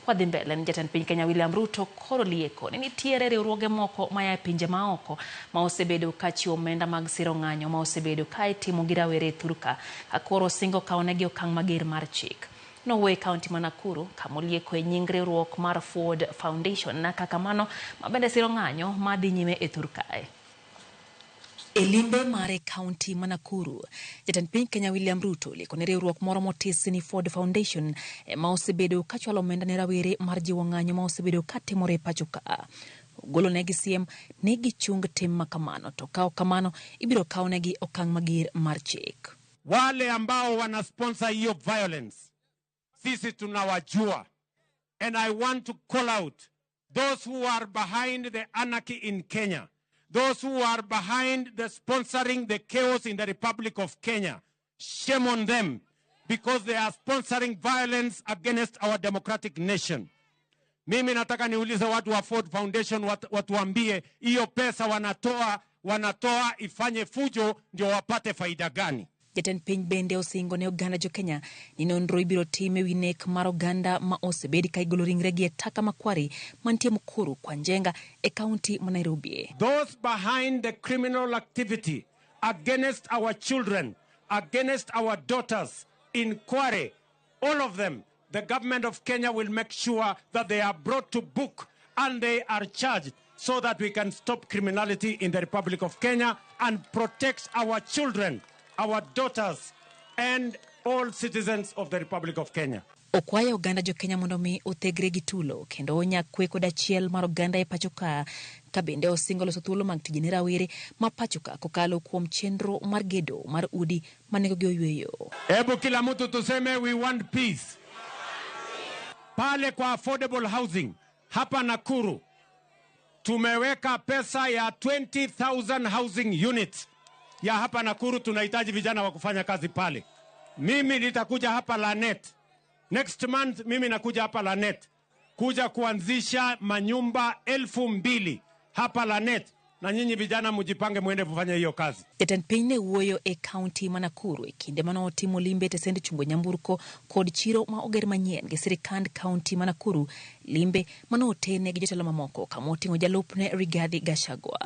Kwadhi mbele ni jatend piny Kenya William Ruto koro lieko ni nitiere riwruoge moko maya e pinje maoko ma osebedo ka chiwo omenda mag siro ng'anyo ma osebedo ka itimo gi rawere e thurka ka koro osingo kawonegi okang' mager mar chik. Nowuoyo e kaunti ma Nakuru kama olieko e nying riwruok mar Ford Foundation na kaka mano ma bende siro ng'anyo ma dhi nyime e thur kae. E limbe mare e kaunti ma Nakuru, jatend piny Kenya William Ruto olieko ni riwruok moro motisi ni Ford Foundation ema osebedo ka chwalo omenda ne rawere mar jiwo ng'anyo ma osebedo ka timore e pacho ka. Ogolonegi siem ni gichung tim ma kamano to ka ok kamano ibiro kawnegi okang' mager mar chik. Wale ambao wana sponsor hiyo violence, sisi tunawajua, and I want to call out those who are behind the anarchy in Kenya, those who are behind the sponsoring the chaos in the Republic of Kenya. Shame on them, because they are sponsoring violence against our democratic nation. Mimi nataka niulize watu wa Ford Foundation watuambie hiyo pesa wanatoa ifanye fujo ndio wapate faida gani? Jatend piny bende osingo ne oganda jo Kenya ni nonro ibiro tim e wi nek mar oganda ma osebed ka igolo ringregi e taka makwari mantie Mukuru kwa Njenga e kaunti ma Nairobi. Those behind the criminal activity against our children, against our daughters in Kware, all of them, the government of Kenya will make sure that they are brought to book and they are charged so that we can stop criminality in the Republic of Kenya and protect our children, our daughters, and all citizens of the Republic of Kenya. Okwayo oganda jo Kenya mondo mi othegre gi tulo kendo onyak kwe kod achiel mar oganda e pacho ka, ka bende osingo loso thuolo mag tije ne rawere ma pacho ka kokalo kuom chenro mar gedo mar udi ma nengogi oyweyo. Hebu kila mtu tuseme we want peace. Pale kwa affordable housing hapa Nakuru tumeweka pesa ya 20,000 housing units ya hapa Nakuru. Tunahitaji vijana wa kufanya kazi pale. Mimi nitakuja hapa Lanet next month, mimi nakuja hapa Lanet kuja kuanzisha manyumba 2,000 hapa Lanet, na nyinyi vijana mjipange mwende kufanya hiyo kazi. Jatend piny ne wuoyo e kaunti ma Nakuru e kinde mane otimo limbe e tesend chungo nyamburko kod chiro ma oger manyien gi sirikand kaunti ma Nakuru, limbe mane otene gi jotelo mamoko kama oting'o jalupne Rigathi Gachagua.